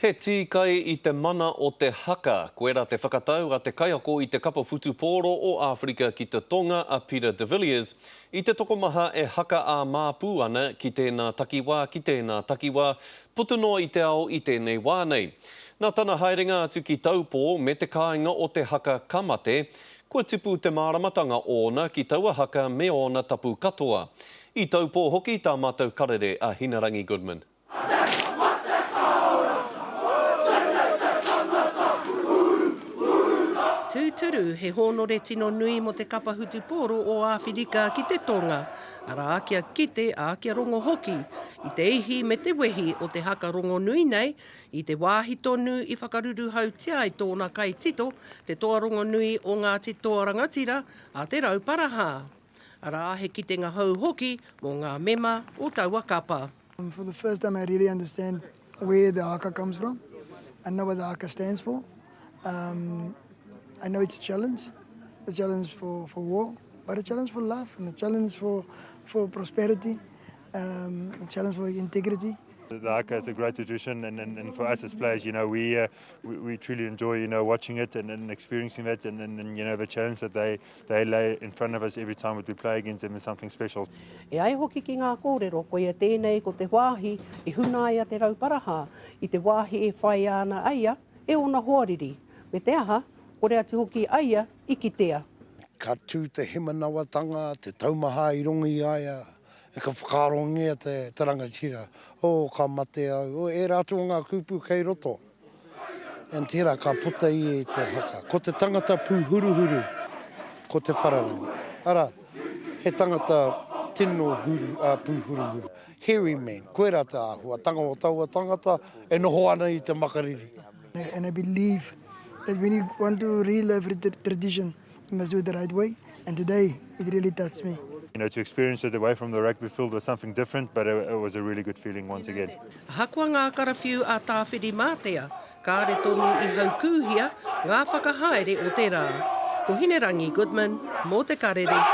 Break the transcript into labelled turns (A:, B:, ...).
A: He tīkai i te mana o te haka, koirā te whakatau a te kaiako i te kapa whutupōro o Āwherika ki te Tonga a Peter de Villiers, i te tokomaha e haka ā-māpū ana ki tēnā takiwā, ki tēnā takiwā, puta noa i te ao i tēnei wā nei. Nā tana haerenga atu ki Taupō me te kāinga o te haka ka mate, kua tipu te māramatanga ōna ki taua haka me ōna tapu katoa. I Taupō hoki tā mātou karere a Hinarangi Goodman.
B: Tūturu, he hōnore tino nui mō te kapa hutupōro o Āwherika ki te Tonga, arā, kia kite, ā, kia rongo hoki i te ihi me te wehi o te haka rongonui nei i te wāhi tonu i whakaruruhautia ai tōna kaitito, te toa rongonui o Ngāti Toa Rangatira, a Te Rauparaha. Arā, he kitenga hou hoki mō ngā mema o taua kapa.
C: For the first time I really understand where the haka comes from. I know what the haka stands for. Um, I know it's a challenge, a challenge for, for war, but a challenge for love and a challenge for, for prosperity, um, a challenge for integrity.
D: The haka is a great tradition, and, and, and for us as players, you know, we, uh, we, we truly enjoy, you know, watching it and, and experiencing that, and, and, and you know, the challenge that they, they lay in front of us every time that we play against them is something special.
B: E ai hoki ki ngā kōrero, koia tēnei ko te wāhi i hunaia Te Rauparaha i te wāhi e whāia ana a ia e ōna hoariri, me te aha, kore atu hoki a ia i kitea.
E: Ka tū te hemanawatanga, te taumaha i runga i a ia, ka whakaarongia te rangatira, oh, ka mate au, oh, ērā atu o ngā kupu kei roto. And tērā ka puta ia i te haka. Ko te tangata pūhuruhuru, ko Te Wharerangi. Arā, he tangata tino huru, ā, pūhuruhuru. Hairy man, koirā te āhuatanga o taua tangata e noho ana i te makariri.
C: And I believe that when you want to relive the tradition, you must do it the right way. And today, it really touched me.
D: You know, to experience it away from the rugby field was something different, but it, it was a really good feeling once again.
B: Ahakoa ngā karawhiu a Tāwhirimātea, kāre tonu i haukūhia ngā whakahaere o te rā. Ko Hinerangi Goodman mō Te Karere.